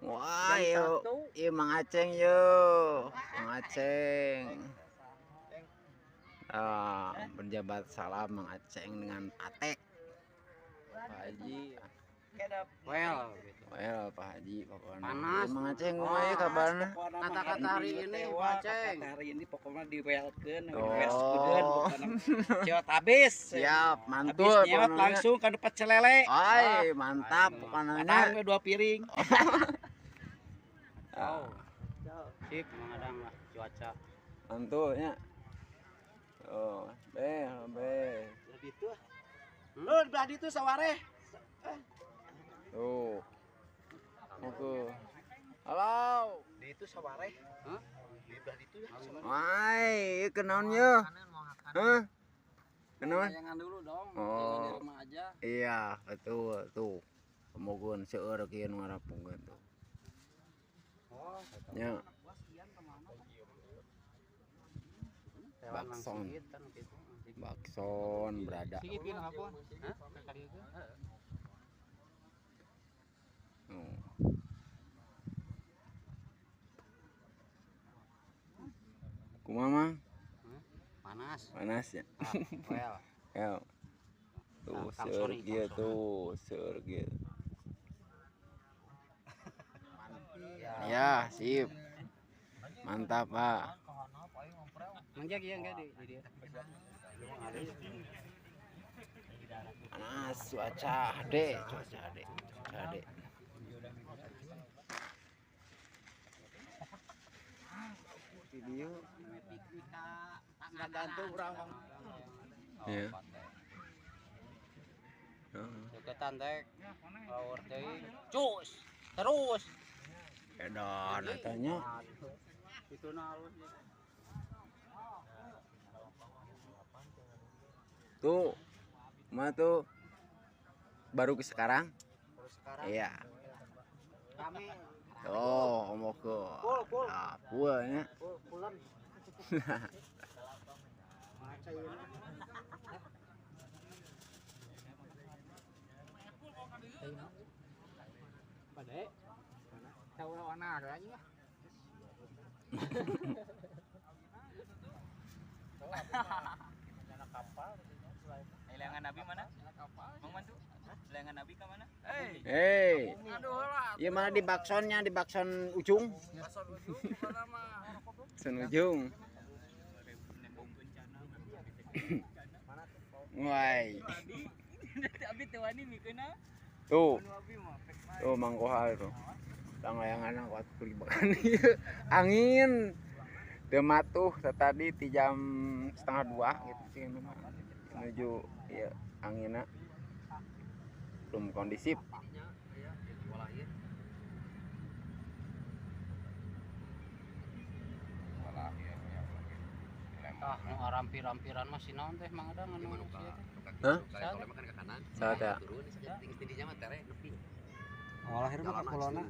Wah, yuk. Iya Mang Aceng yuk. Mang Aceng. Ah, berjabat salam Mang Aceng dengan Atek. Pak Haji. Well, gitu. Well, Pak Haji pokoknya. Panas. Mang Aceng kumaha kabarna? Kata-kata hari ini, Pak Aceng. Kata hari ini pokoknya diwelkeun, Oh. diweskudeun pokoknya. Ceot habis. Siap, mantul Habis nyeot pokoknya. langsung ka pecel lele. Ay, mantap pokoknya. Padang we 2 piring. Oh. Sip, Mang Adang lah cuaca. Mantulnya. Oh, be, be. Belah ditu. Lu belah ditu sawareh. Tuh. Oke. Halo. Di itu sawareh. Hah? Di belah ditu ya. Wai, ieu kenaon ye? Hah? Kenaon? Jangan dulu dong, Oh. jangan di rumah aja. Iya, betul tuh. Pemogoan seueur kieu nu ngarapungan tuh. Oh, Nya, Bakson. Bakson. Bakson berada. Sigit gini apa? Hah? Tuh. Kumaha, Mang? Panas. Panas ya? Ah, well. Ya. Tuh, Nah, Kang seueur Sony, kieu Kang Sony. tuh, seueur kieu. Ya, sip. Mantap, Pak. Mang Jak ya enggak di dia. Panas cuaca ade, cuaca ade, cuaca ade. Video Nggak gantung urang. ya. Heeh. Deketan teh. Power teh. Cus. Terus. Edan etanya. Itu na halus. Tuh. Mah tuh baru ke sekarang? Baru sekarang. Iya. Rame. Oh, mau ke. Pul, pul. Ah, pulnya. Pul, pulan. Maca ieu. Bade. Tahu warna ada aja. Layangan Nabi mana? Mang Mantu? Layangan Nabi ke mana? Hei. Aduh lah. Iya mana di baksonnya, di bakson ujung. Bakson ujung. Wai. Abi teu wani mikeuna. Tuh. Tuh Mang Kohar tuh. Tang layangan kuat kelibakan ieu. Angin. Teu matuh tadi ti jam 1:30 gitu sih menuju ieu anginna belum kondisif. Ah, nu arampir-rampiran mah si naon teh Mang Adang anu sia teh. Hah? Saha teh? Saha teh? Awal akhir mah ka kulona.